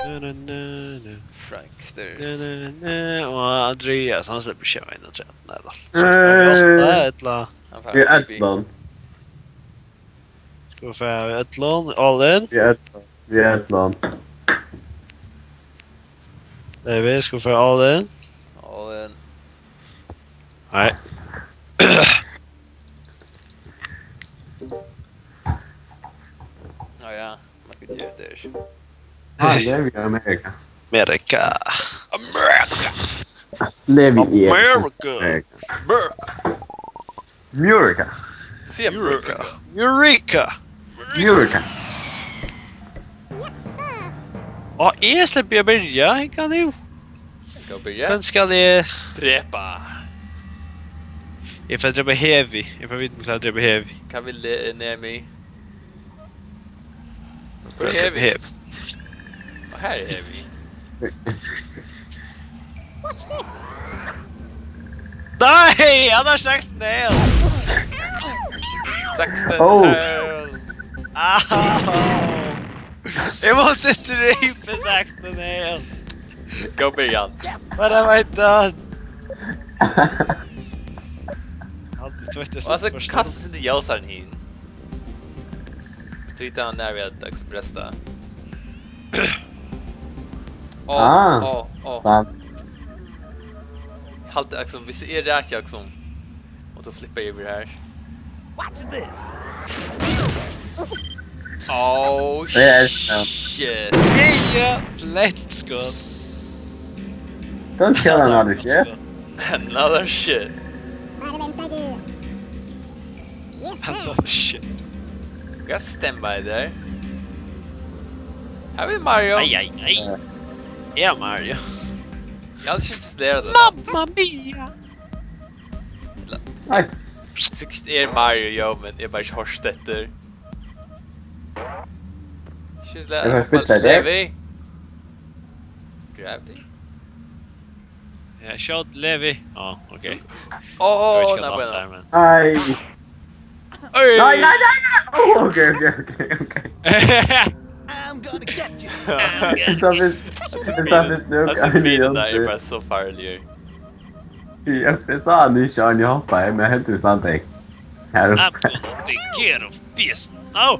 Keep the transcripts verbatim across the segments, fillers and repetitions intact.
Na, na, na, na. Franksters. Na, na, na. Og Andreas, hann sleppur ikki av einogtretivuni, nei da. So skal vi ofta, ella? Hann fær Við freebie. Øllum. Skal vi fara við Øllum, all in? Við Øllum. Við Øllum. Levi, skal vi fara all in? All in. Nei. Á ja, man skal gera tað. Ah, Levi í Amerika. America. America! Levi í America. America! Amerika. Sig America! Eureka. Amerika. Á, eg sleppi at byrja, eg kann jú. Go byrja. Hvønn skal eg? Drepa! Eg fari at drepa Heavy. Eg fari at vita um eg klári at drepa Heavy. Hvar vil le- Nemi? Hvar Eg er drepi Heavy? Og her er Heavy. Watch this. Nei, hann har sekstan health. sekstan Oh. health. Au. Eg mátti drepa sekstan health. Go byrja. What have I done? Hann tveitti Og altso, kasta seg til ljósarnar hin. Tí tað er nær við at, liksom, bresta. Ó, Ah. Ó, ó. Fan. Haldi, liksom, viss eg raki, liksom, og tú flippar yvir her. Watch this. Oh, Tað er, ja. Shit. Hey, ja, let's go. Don't kill another shit. Another shit. Bada bing bada. Yes, sir. Another shit. Got stand by there. Har er Mario. Ai, ai, ai. Ja, Mario. Eg havi ikki studerað tað. Mamma mia. Nei. Sikkurt er Mario, ja, men eg havi bara ikki hoyrt eftir. Shit, Eg har hoppa spyrt deg det. Levi. Gravity. Ja, skjót Levi. Á, ok. Ó, Eg veit ikki nei, hvat bueno. det er, men Nei. Oi! Nei, nei, nei, nei. Oh, ok, ok, ok, ok. I'm gonna get you. Eg sá fyrst, eg sá fyrst nú. Altso, minen der er bara so farlig. Ja, eg sá hann ikki, hann hoppaði, men heldigvis vant eg. Her I'm oppe. Gonna take care of business. Au!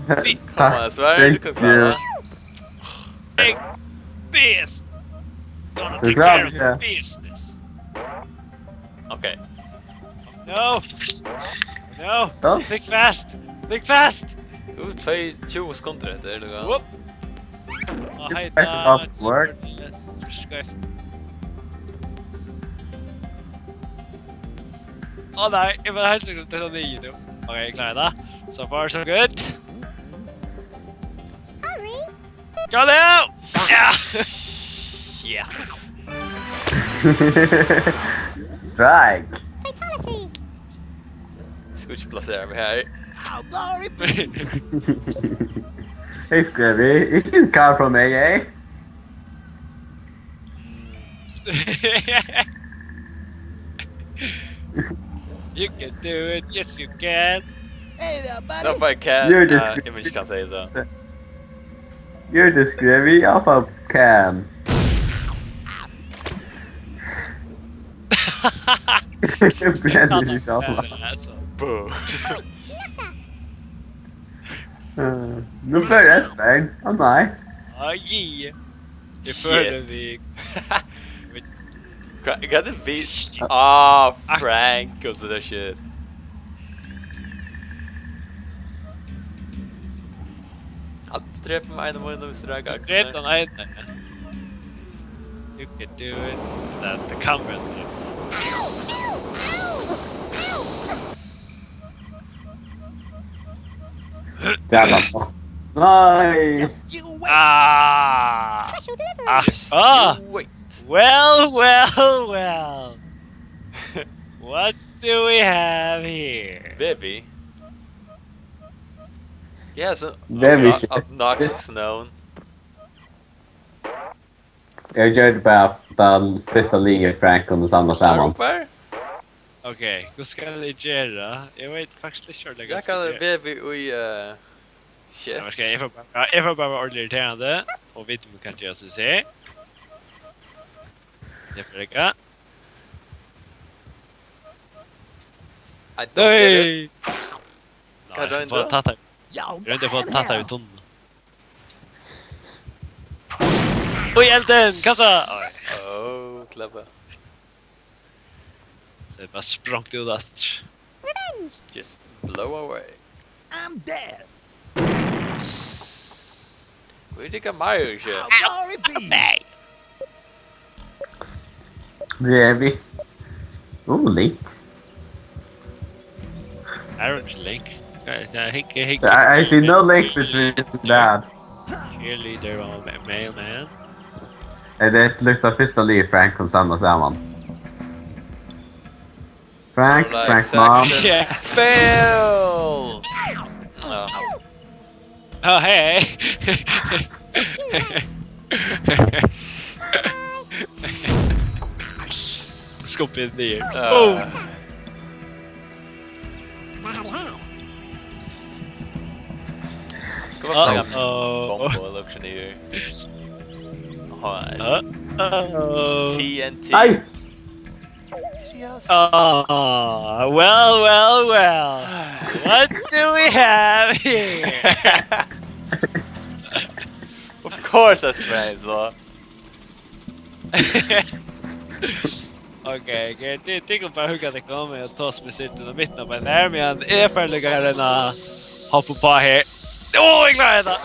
Kom on, Sverre, du kan klare det. Big business. Gonna Du take klarer care det. Of business. Ok. No. No. Ja. Think fast. Think fast. Du har tvey, tjúgu sekundir eftir, eller hva? Whoop. Á, hei, Think fast da. about work. Skøft. Á nei, eg var helt sikkert til å ligge nå. Ok, klar da. So far, so good. Hurry. Go now! Ja! Shit. Strike. Fatality. Skal ikke plassere meg her. I'll glory be. Hey, Scrappy, is this car from A A? You can do it, yes you can. Hey there, buddy. Nobody can. You're just- Uh, Image kan si det. You're the Scrappy of a can. Brandon is off. Altså. Boo. Nutter. Uh, Nå fører Espen. Å nei. Ai, yeah. Jeg Shit. Føler vi Hva, hva er det vi... Ah, Frank og sånn der shit. At du dreper meg en av mine hvis du er galt. Drept han ene. You can do it. Det, det kan vi ikke. Det er sant. Nei. Just you wait. Ah! Special delivery. Ah! Just Ah! you wait. Well, well, well. What do we have here? Vevi. Yeah, so Vevi. Obnoxious noun. Jeg gjør det bare, bare fyrste linje Frank kunne samle sammen. Robert? Ok, hva skal jeg gjøre? Jeg vet faktisk ikke hva jeg Jeg skal kaller gjøre. Vevi i uh, Shit. Ja, men skal eg, eg får bara, eg får bara vera ordentligt irriterande, og vita um eg kann gera sum eg sigi. Eg får ikki. I don't get it. Hey! Hvat royndi? Nei, eg fór tatt her. Eg royndi at fáa tatt her í tunnuna. Oj, elden! Kassa! Oj. Oh, clever. So eg bara sprongt út aftur. Revenge! Just blow away. I'm dead. Where did Mario shit? How glory be? Nei. Where are we? Oh, Link. Aaron Link. I, I, I, I see no link between that. Cheerleader og ma-, mailman. Er det litt av første liv Frank kan samle sammen? Frank, Frank, mom. Yeah. Fail! Ja. Oh, hey. Just do that. Skubba inn niður. Ja. Oh. Hvat var det? Oh, oh. Bomba, look niður. Aha. Uh-oh. T N T. Nei! Seriøst? Ah, well, well, well. What do we have here? Of course I spray, so. Ok, ok, tit, tit kunnu bara hugga tykkum við at tosa við sittin og midten av bara her, men eg føler eg kan reyna at hoppa upp á her. Ó, eg kláraði hetta!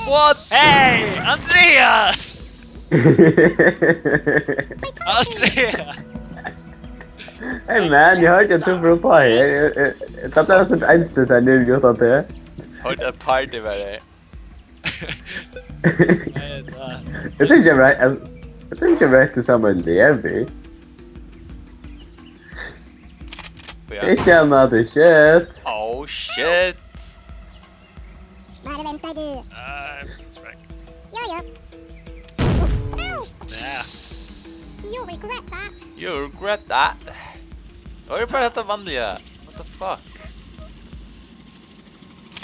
What? Hey, Andreas! Andreas! Hey man, eg hoyrdi at tú fór upp á her. Eg, eg, eg, tað bleiv so einstøtt her nú, gjørt at tað. Hoyrdi at party var her. Nei, tað Eg tykki eg veit, eg, eg tykki eg veit, tú sá meg levi. Ja. Ikki annað, shit. Oh, shit. Bara venta, du. Ah, respekt. Ja, ja. Uff, au. Ja. You'll regret that. You'll regret that. Hva er det bare dette vanlige? What the fuck?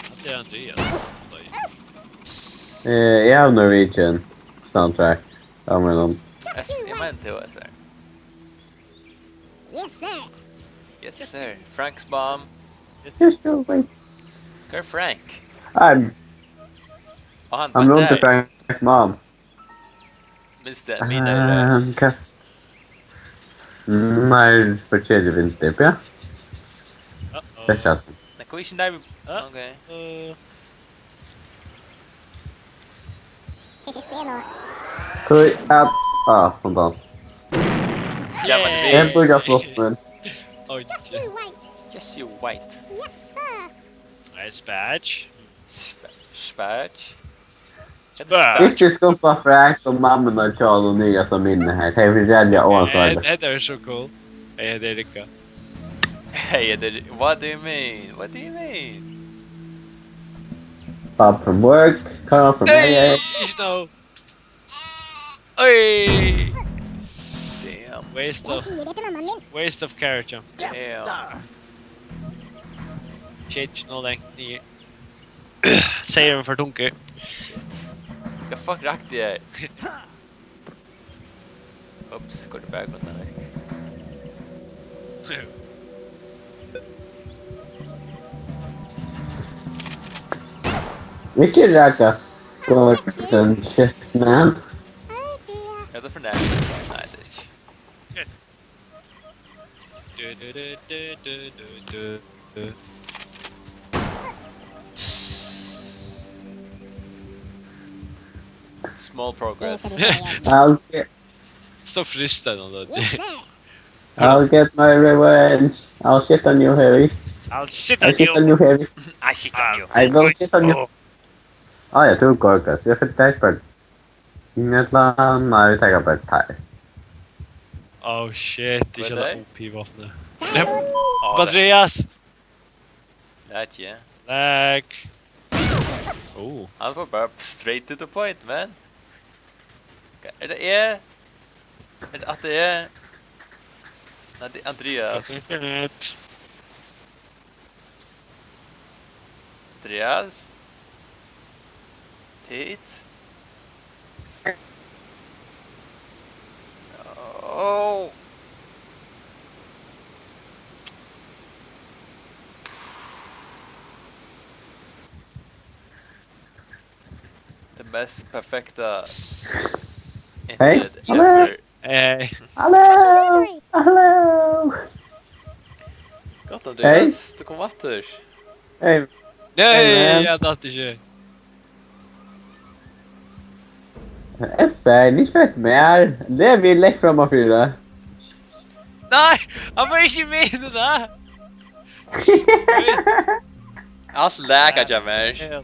Hatta er Andreas. Uff, uff. Eh, eg havi Norwegian soundtrack. Ja, men, um, Just you wait. Eg meini, eg veit. Yes, sir. Yes, sir. Frank's mom. Just you wait. Hvar er Frank? I'm, Og hann I'm not the Frank mom. Minst det, min er det. Ehm, hva? Nei, for kjedelig vinter, ja. Uh-oh. Det er ikke altså. Nei, hva er ikke der vi Uh-oh. Ok. Så, ja, ah, fantastisk. Ja, men vi Jeg bruker flott, men Oh, just you wait. Just you wait. Yes, sir. Nice badge. Sp-, badge. Badge. Ikki skumpa Frank og mammuna hjá honum niðast á minni her. Tey vil velja Nei, óansvarligt. Hetta er so cool. Hey, hetta er Rikka. Hey, hetta er, what do you mean? What do you mean? Bob from work, Carl from Hey, A A. No. Oi. Damn. Waste of, waste of character. Damn. Shit, no length. Seyðurin for tungur. Shit. Hvat fuck rakti eg? Ups, går det bare godt vekk. Ikke raka. Gordon shit, man. Ja, det er for nært. Nei, det er ikke. Du, du, du, du, du, du, du. Small progress. I'll get, Stå frist deg nå, da. Yes, sir. I'll get my revenge. I'll shit on you, Harry. I'll shit I'll on shit on you. You, Harry. I shit on you. I will shit on you. Oh. Ah, ja, tú er Gorgas. Jeg er for deg, Nei, nei, vi tar bare tær. Oh shit, ikki hetta O P-vápnið. Hvat er tað? Andreas! Lat, ja. Lag. Oh. Hann fór bara straight to the point, man. Er tað eg? Er tað at tað er? Nei, tað er Andreas. Internet. Andreas? Tit. Oh. Tað mest perfekta Hey, internet ever. Eh, Hallo! Hallo! Gott, Andreas, tú kom aftur. Hey, nei, Amen. Jeg datt ikke. Espen, ikki veit meir. Levi, legg fram á fyra. Nei, han var ikke med i det der. Alt laggar hjá mær. Ja.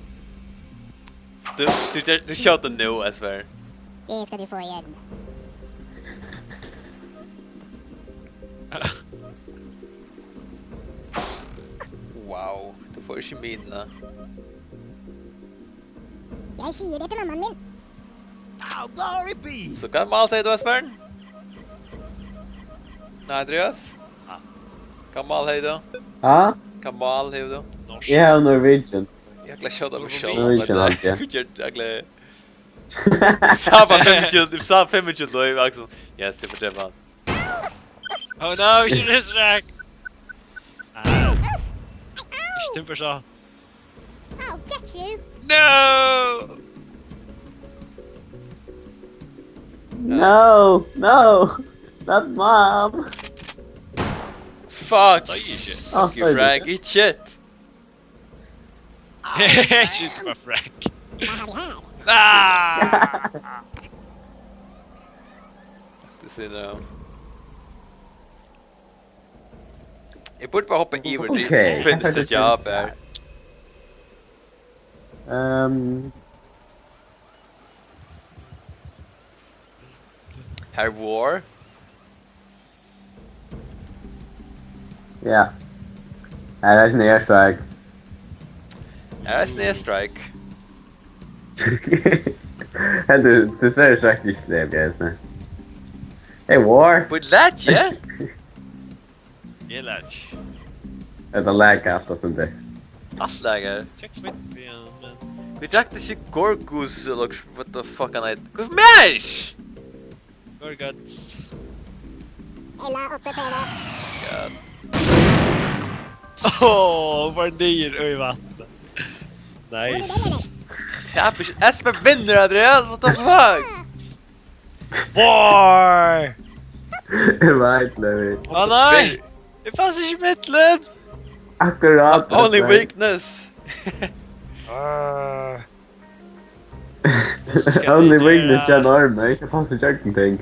Tú, tú, tú, tú skjóta nú, Espen. Det skal du få igjen. Wow, tú fært ikki minuna. Jeg sier det til mammaen min. Oh, glory be! So, hvat mál sigur tú, Espen? Nei, Andreas? Hvat mál sigur tú? Ha? Hvat mál sigur tú? Norsk. Eg havi Norwegian. Eg klári at skjóta meg sjálv. Norwegian, haldi eg. Hvat ger eg? Sa bara fimmogtjúgu, sa fimmogtjúgu løg, Axel. Yes, det var det, man. Oh no, ikke resurrect! Ah. Ikke timper så. I'll get you. No! No, no, not mom. Fuck! Oi, ikke. Fuck you, Frank. Eat shit! Ikke for Frank. Hva har vi her? Ah! Tú sigur nú. Eg burdi bara hoppa yvir til Okay, finish the takk fyri job her. Ehm, Herr War. ja. Her er ein airstrike. Her er ein airstrike. Heldur, tú sær strike ikki Levi, eisini. Hey, War! But that, yeah? Jeg lærer ikke. Ella laggar alt og sånt der. Alt laggar. Check for it, ja, men... Vit drektu ikki Gorgus, eller what the fuck hann eitur. Hvat meir? Gorguts. Ella åtte P V. God. Åh, var dyr og i vatten. Nice. Tap ikki. Espen vinnur, Andreas. What the fuck? Boy! Eg veit, Levi. Å nei! Jeg passer ikke i midten! Akkurat. Only Espen. Weakness. Ah. Only Weakness, John Arm, eg skal passa gjøgnum ting.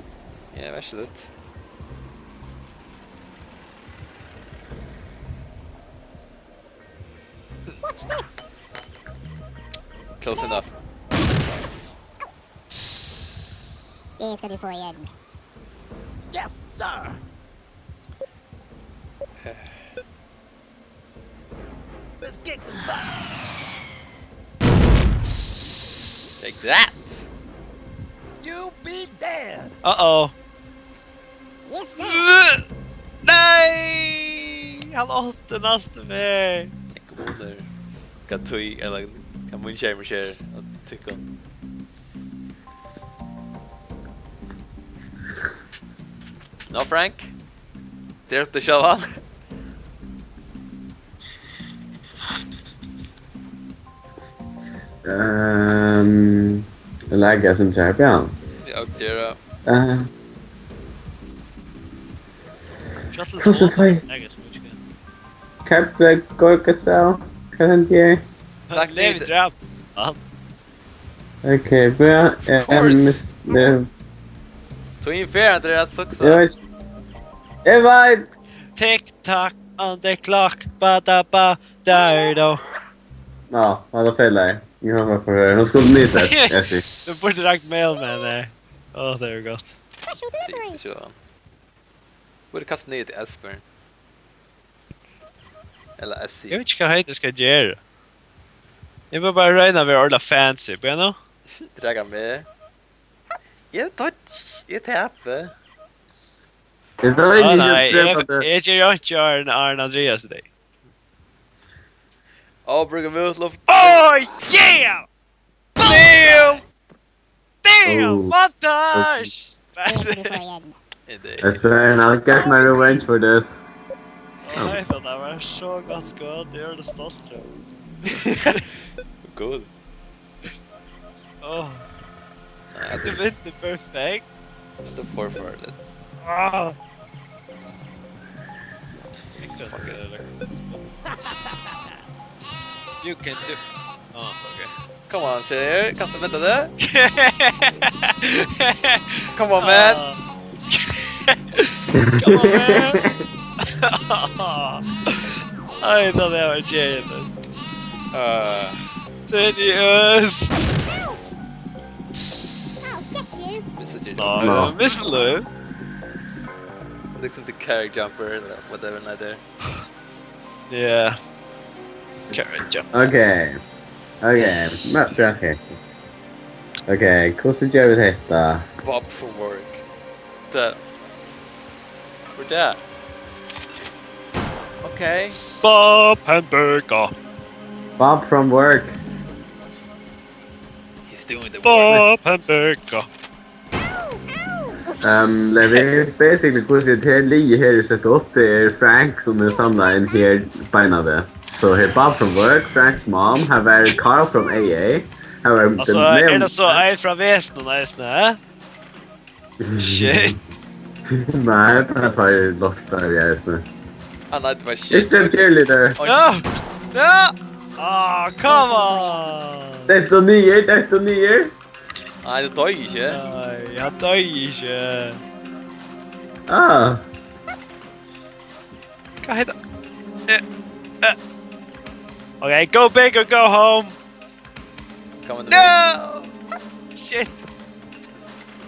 Ja, vær so god. What's this? Close enough. Det skal du få igjen. Yes, sir! Let's kick some butt! Take that. You be damned! Uh-oh. Yes, sir. Nei! Han åtte nesten meg. Eg kom under. Hvat tøy, eller hvat mun skjerm skjer, at tykka. Nå, Frank. Tær tú sjálvan. Ehm, eg laggar sum kjær, ja. Ja, og tær. Eh, Just Hvussu fái- Jeg er smutskjøn. Hvat er Gorguts? Hvat hendi her? Takk, Levi Nate. drap. Ja. Ok, bra. Of course. Ehm, eh, Tog inn fer, Andreas, eg hugsa. veit. Eg veit. Tick tock on the clock. Ba da ba da do. Nå, hon er feil her. Hon skulle nyta. Jeg sier. Du burde lagt mail, men eh. Åh, det er jo godt. Special delivery. Sjá. Burde kasta niður til Esbjørn. Ella Essi. Jeg vet ikke hva Heidi skal gjøre. Jeg må bare regne med å være fancy, på en nå. Draga meg. Jeg tar ikke, jeg taper. Det var Ja, ingen nei, som jeg, prøvde. jeg gjør ikke Arne, Arne Andreas i dag. Å, bruker motluft. Oh, yeah! Damn! Montage! Beautiful end. It is. I swear, and I'll get my revenge for this. Nei, det der var så godt skutt. Det gjør det stolt, tror jeg. Good. Åh, Nei, du det, begynte perfekt. det får for det. Ah. Ikke sant, Fuck det it. er liksom. You can do. Ah, ok. Come on, Sir. Kasta med det. Come on, man. Ah. Come on, man. Ai, det der var kjedelig. Uh, Seriøst. I'll get you. Mister J J. Nå, Nå. Mister Lou. Liksom the carrot jumper, eller whatever det heter. Yeah. Carrot jump. Okay. Okay. Not okay. Okay, hvussu gera vit hetta? Bob from work. The... We're there. Okay. Bob Hamburger. Bob from work. He's doing the work. Bob Hamburger. Um, Levi, basically, hvussu er tað liðið her er sett upp, tað er Frank sum er samlað inn her beinanvegin. So her Bob from work, Frank's mom, her var Carl from A A, her var Altså, er det så ei fra Vesen og Eisne, hæ? Shit. Nei, det er bare lort der, jeg er sånn. Ah, nei, det var Ikke shit. den cheerleader. Oi. Ja! Ja! Ah, come on! Dette nye, dette nye. Nei, det døy ikke. Nei, han døy ikke. Ah, Hva heter eh, eh. Ok, go big or go home. Come on, No! Shit.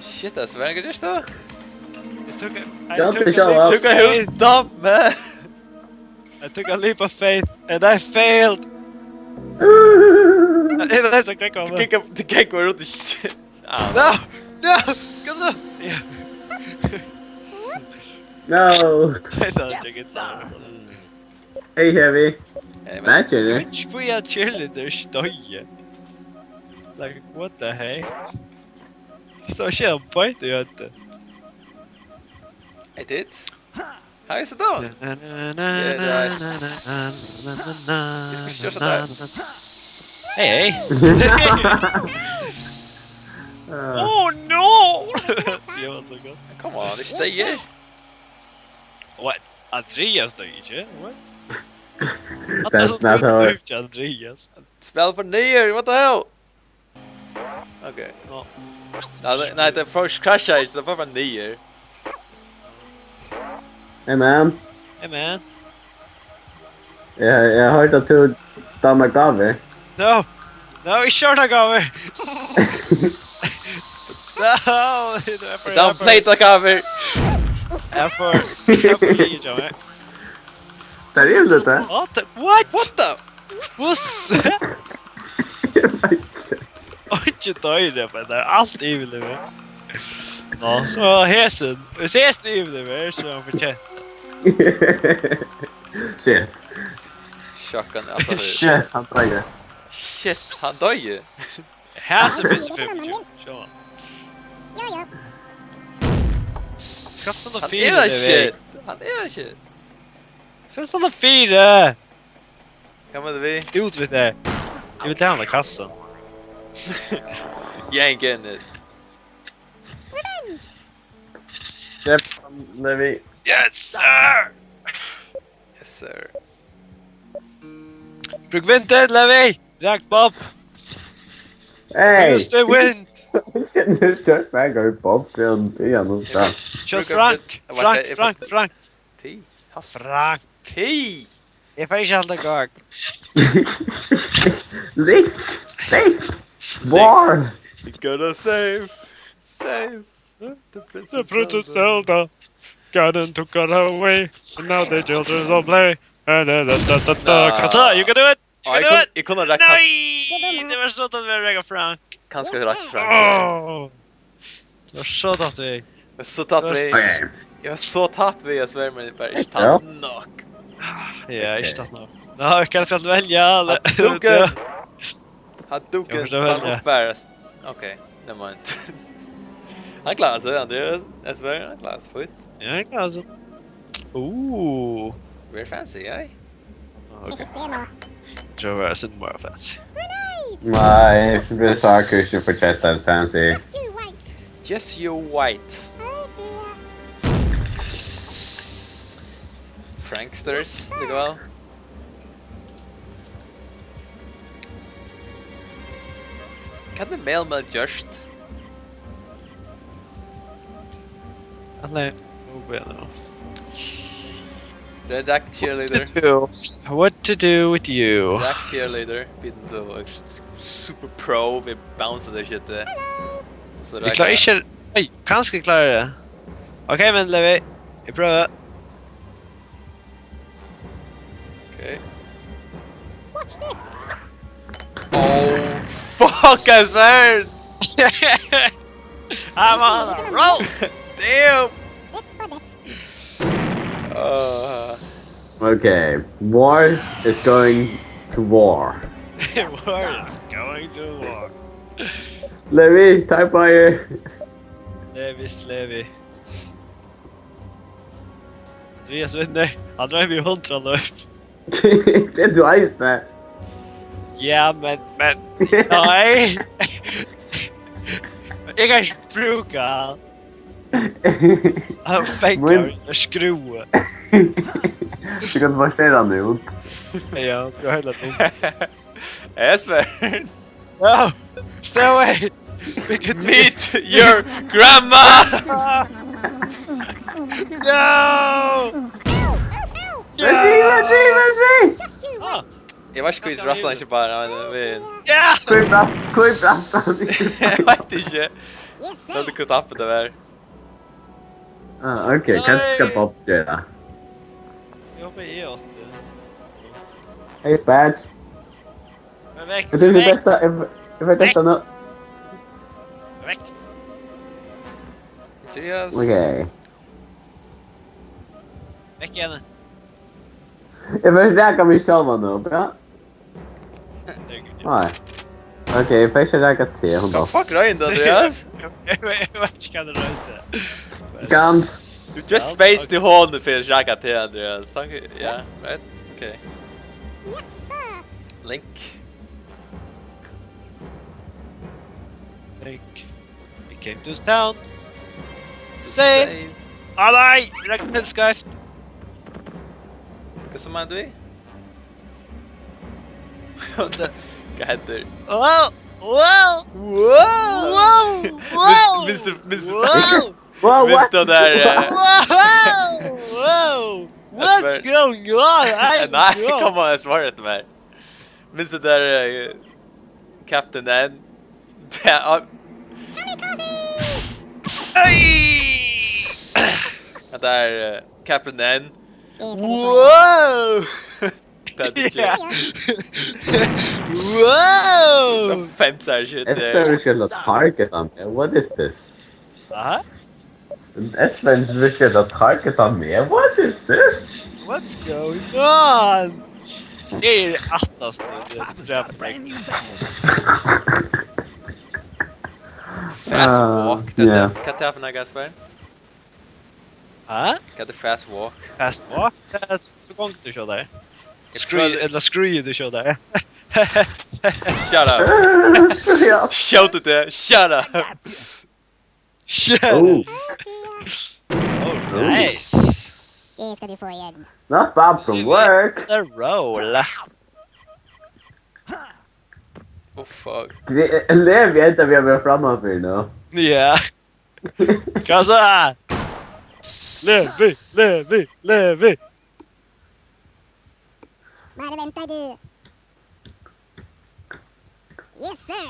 Shit, altså, hva er det just da? I took a, I Jump took the a show leap up. of Took a huge faith. Dump, man. I took a leap of faith and I failed. Det er det som kan komme. Det kan ikke, det kan ikke være rundt i shit. Ah, No! No! Kom så! Ja. No. Nei, det er ikke det. Mm. Hey, Heavy. Hey, man. Matcher det. Which we are cheerleaders døye. Like, what the heck? Så skjer han på et og gjør det. I did. How is it done? Na, na, na, na, Yeah, na, right. na, na, na, na, na, This was just na, a- na, na. Hey, hey. Uh, Oh no! Det var så godt. Come on, it's there. What? Andreas døy ikke? What? that's not how it... Andreas. Spell for near, what the hell? Okay. Nå. Nei, nei, nei, det først crasha ikke, det var bare near. Hey, man. Hey man. Jeg, jeg har hørt at du damar gaver. No! No, ikke kjør noen gaver! No! Det er for... Don't play the cover! Jeg får... Jeg får lide av meg. Det er jo det. What? The, what? What the? What? Oi, ikke døyre, men det er alt ivelig med. Nå, så hesen. Hvis hesen er ivelig med, så er han fortjent. Shit. Shotgun out of it. Shit, han dreier. Shit, han døy. Hesen misser fem og tjúgu. Sjå. Ja, ja. Skal sånn Han fire er shit. Han er shit. Skal sånn fire. Hva mener vi? Ut med det. Jeg vil ta han av kassen. You ain't getting it. Revenge. Yep, Levi. Yes, sir! Yes, sir. Bruk vinter, Levi! Rak Bob! Hey! Use the wind! Nu kör Frank och Bob från början och så. Kjør Bruk Frank! vin-, Frank, vent, Frank, vent. Frank! Ti. Hast. Frank! Ti. Jeg får ikke holde gang. Lick! Lick! Var! You gotta save. Save. The The princess. Princess Zelda. Zelda. Ganon took her away. And now the children don't play. Da, da, da, da, da. Nah. Kassa, you can do it! You Ah, can jeg do kun-, it! jeg kunne ha rakt Frank. Nei! Det var så tatt vi å rake Frank. Kanskje rakt Frank. Åh! Det var så tatt vi. Jeg var så tatt vi. Okej. Jeg var så tatt vi, jeg sverger, men jeg bare ikke Ja. tatt nok. Ja, ikke tatt nå. Nå, hva skal jeg velge? Hadouken! Hadouken! Jeg forstår Fan, velge. Oppbæres. Ok, never mind. Hann klárar seg, Andreas. Espen, hann klárar seg fint. Ja, hann klárar seg. Uh. Very fancy, ja? Okay. Try to be a bit more fancy. Nei, det blir så Christian fortjent at fancy. Just you wait. Just you wait. Oh dear. Franksters, líka væl. Hvat er mailmail gjørt? Alla, nú byrjar nú. Redact cheerleader. What to do with you? Redact cheerleader. Beaten to super pro. Við bounce og det shit. So Eg klári ikki. Oi, kanska eg klári tað. Ok, men Levi, eg prøvi. Okay. Watch this. Oh, fuck, I swear! I'm on a roll! Damn! Bit by bit. Uh, Okay, war is going to war. War is going to war. Levi, type fire. Levis Levi. Andreas vinnur. Hann dreiv í hundrað løp. Det er du eisini. Ja, men, men, nei. Eg kann ikki brúka hann. Hann fekk Men- av skrúvu. Du kan bare se den ut. Ja, du har helt um. Espen! No! Stay away! We could do Meet your grandma! No! Vent, vent, vent, vent. Just you Ah, wait. Eg veit ikki hví Russland ikki bara, men, men ja! Hvor er brast, hvor er brast han? eg veit ikki. Yes, Lat sir. okkum tappa tað var. Ah, ok, hva skal Bob gjøre? Eg håper eg åtte. Hei, Badge. Men vekk, Jeg tror vi vekk, beste, jeg, jeg vet beste nå. vekk, Andreas. Ok. Vekk igjen. Jeg vil reka meg selv nå, bra? Herregud. Nei. Ok, jeg får ikke reka til, hun Hva da. Fuck røynd, Andreas? Jeg, jeg, jeg vet ikke hva det røyte. Kan. Du just spaced i hånden for å reka til, Andreas. Takk, ja, right? Ok. Yes, sir. Link. Link. He came to town. Save! Ah, nei! Rakk helt skeivt. Hva som er du? Hva heter? Wow! Wow! Wow! Wow! Wow! Mister, mister, Wow! Wow, mister der eh, Wow! Wow! What's Espen. Going on? I Nei, know. Kom an, jeg svarer etter meg. Minns du der eh, Captain N? Det er, Hey! det er eh, Captain N. Wow! Det er det ikke. Wow! Fem sær shit. Jeg skal ikke la target ham. What is this? Aha. Espen virker å targete meg. What is this? What's going on? Jeg er attast nå. Det er brand new. Fast walk. Det er, hva er det for noe, Gasper? Hæ? Hva er det fast walk? Fast walk? Det er så gongur tú sjálv der. Skru, ella skru tú sjálv der. Shut up. Ja. Shout it there. Shut up. Shit. Oh, Oh, nice. Det skal du få igjen. Not bad from work. The roll. Oh fuck. Levi enda vi har vært framme for nå. Ja. Hva så? Levi, Levi, Levi. Bare vent deg, du. Yes, sir.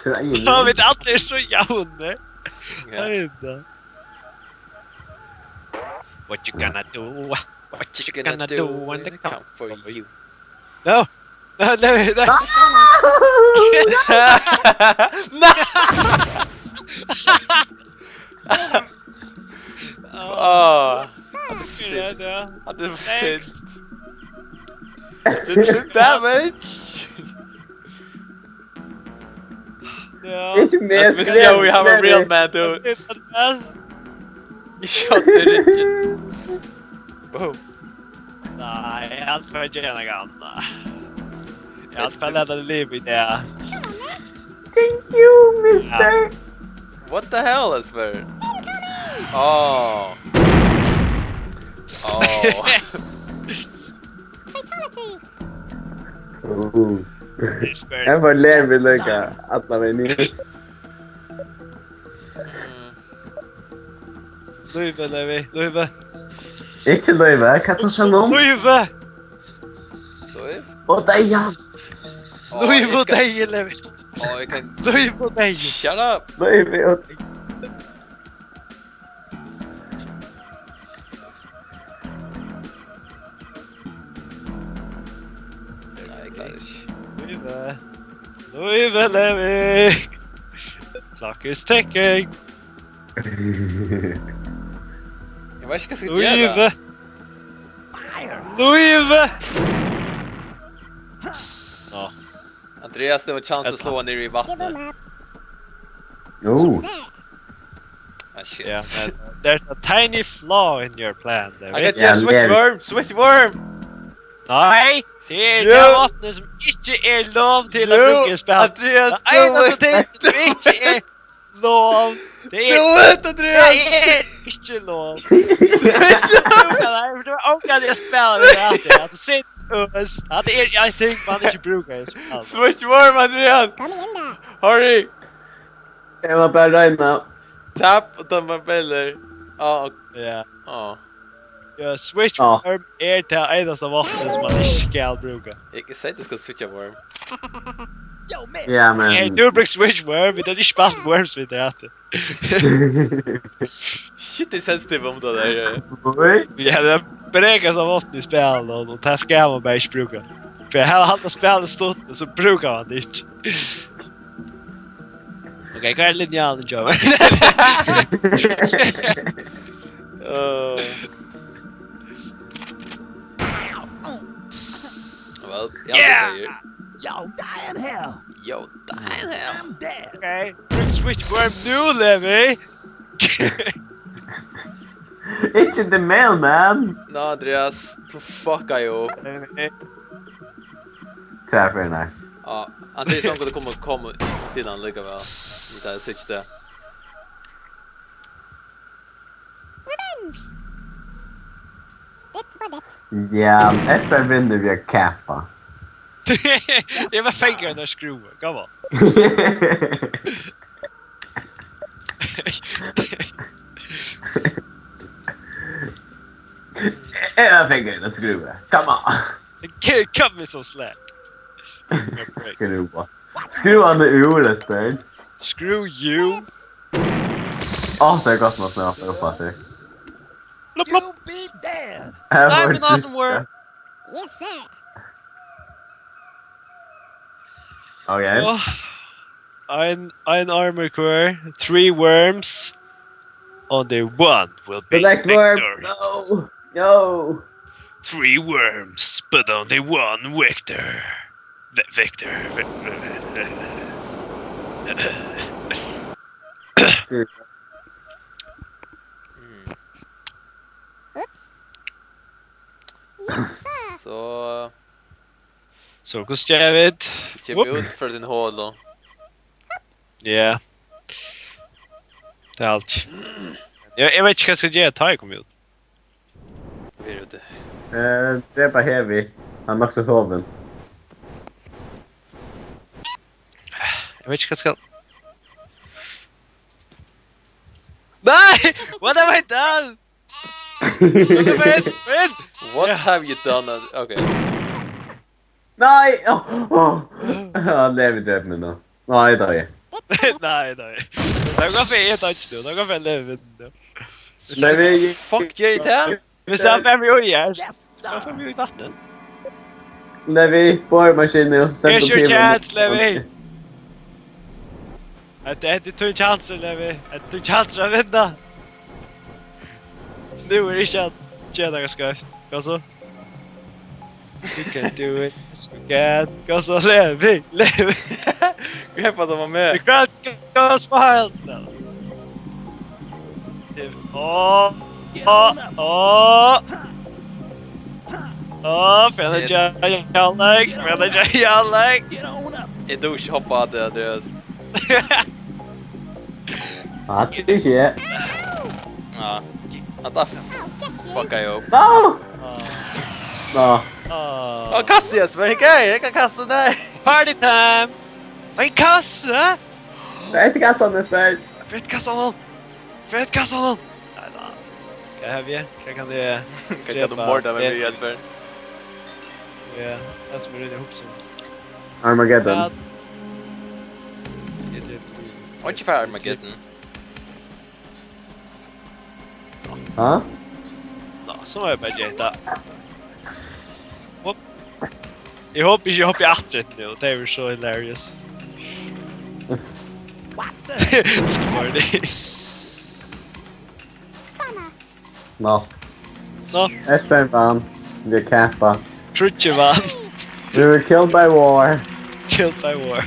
Hva er Ja, men alle er så jevne. Ja. Hei da. What you gonna do? What you gonna do when they come for you? You? No. No, no, no. Nei! Åh, det er synd. Ja, det var synd. Did some damage. Ja. Ikki meg, Let me show you how a real man do it. Andreas. Shot the rigid. Boom. Nei, hann fær gera nakað annað. Ja, hann fær lata live í dag. Thank you, mister. What the hell, Esper? Oh. Oh. Fatality. Ooh. Esper. Eg var live líka allan vegin niður. Lívið, Levi, lívið. Ikki lívið, hvat er tað nú? Lívið! Lív? Og deyða! Ó, Lív eg og skal deyði, Levi. Ó, eg kann Lív og deyði. Shut up! Lívið og deyða. Nei, eg klári ikki. Lívið. Lívið, Levi. Clock is ticking. Eg veit ikki, hvat eg skal gera. Lívið. Lívið. Nå. Andreas, det var chance at slå han ner i vattnet. Jú. Ah, shit. Yeah, man. There's a tiny flaw in your plan, Levi. I got you a switch worm, switch worm! Nei, tað er tað vopnið sum ikki er lov til at brúka í spæli. Andreas, tað einasta ting sum ikki er lov. Tað er, do it, Andreas! Tað er ikki lov. Switch worm! Nei, for tú er ongantíð at spæla við tað aftur. At tú situr og, at tað er ein ting man ikki brúkar í spæli. Switch worm, Andreas! Kom igjen, da. Hurry! Eg má bara royna. Tap og ta man beiler. Ah, ok. Ja. Ah. Ja, switch worm er tað einasta vopnið sum man ikki skal brúka. Eg, eg segði, tú skal switcha worm. Yo, man. Ja, men hey, tú brúkar switch worm, vit hava ikki spælt worms við tað aftur. Shit, tað er sensitive um tað har, ja. Oj. Ja, tað er brekast av vopn í spælinum, og, og tað skal man bara ikki brúka. For eg havi halda spælið stutt, so brúkar man tað ikki. Ok, hvat er linjalen, Joe? Uh. Well, yeah, yeah. Yo, die in hell. Yo, die in hell. I'm dead. Ok, brúk switch worm nú, Levi. Ikki the mailman. Nå, Andreas, tú fucka jo upp. Tað er fair enough. Ja, Andreas, hann kundi koma, koma til hann likevel. Men tað er sikkert tað. Revenge! Bit for bit. Ja, Espen vinnur við at kapa. Eg var fengur enn at skrúva, come on. Eg var fengur enn at skrúva, come on. Cut me some slack. Skrúva. Skrúva hann úr, Espen. Screw you. Á, tað er gott, man snart er uppaftur. Blup, blup. You be damned. Her var I'm an awesome worm. Yes, sir. Okay. Oh, ein, ein armor core, three worms, only one will be victorious. Select worm. No. No. Three worms, but only one victor. Ve-, Victor. Ve-, Oops. So. So, hvussu gera vit? Kemur út frá tí holu. Ja. Tað er alt. Eg, eg veit ikki, hvat eg skal gera, tá eg komi út. Ver úti. Eh, drepa Heavy. Hann er nokk so sovin. Eg veit ikki hvat skal. Nei! What have I done? What have I done? What have you done? Okay. Nei! Åh, åh. Ja, Levi drap meg nå. Nei, eg doyði. Nei, nei. Tað er gott fyri eg doyði nú. Tað er gott fyri eg levi nú. Levi. Fuck, Jerry, tað? Hvis han fer meg ui her. Han fer meg ui i vatten. Levi, boremaskinen, og så stemmer. Here's your chance, Levi. Hetta, hetta er tín chance, Levi. Hetta er tín chance at vinna. Nú er ikki at gera nakað skeivt. Hvat so? You can do it. Yes, we can. Go so, Levi, Levi. Greppa, de var The med. Crowd goes wild. No. Oh, oh, oh. Oh, Fredrik, Jan Jan Lake, Fredrik, Jan Jan Lake. Jeg tror ikke hoppe av det, det er... Ah, det er ikke jeg. Ja. At da fucka jeg opp. No! No. Oh. Å, kasse, Jesper, ikke jeg, jeg kan kasse, nei. Party time. En kasse? Det er ikke sånn det står. Fred kasse han. Fred kasse han. Nei, nei. Hva har vi? Hva kan det... Hva kan du morde med, Jesper? Ja, det som er rundt i huksen. Armageddon. Og ikke for Armageddon. Hæ? Nå, så må jeg bare jeta. Whoop. Jeg håper ikke jeg hopper i atter nå, det er jo så hilarious. Smarty. No. Nå, Espen vann. Vi er kappa. Trutje vann. We were killed by war. Killed by war.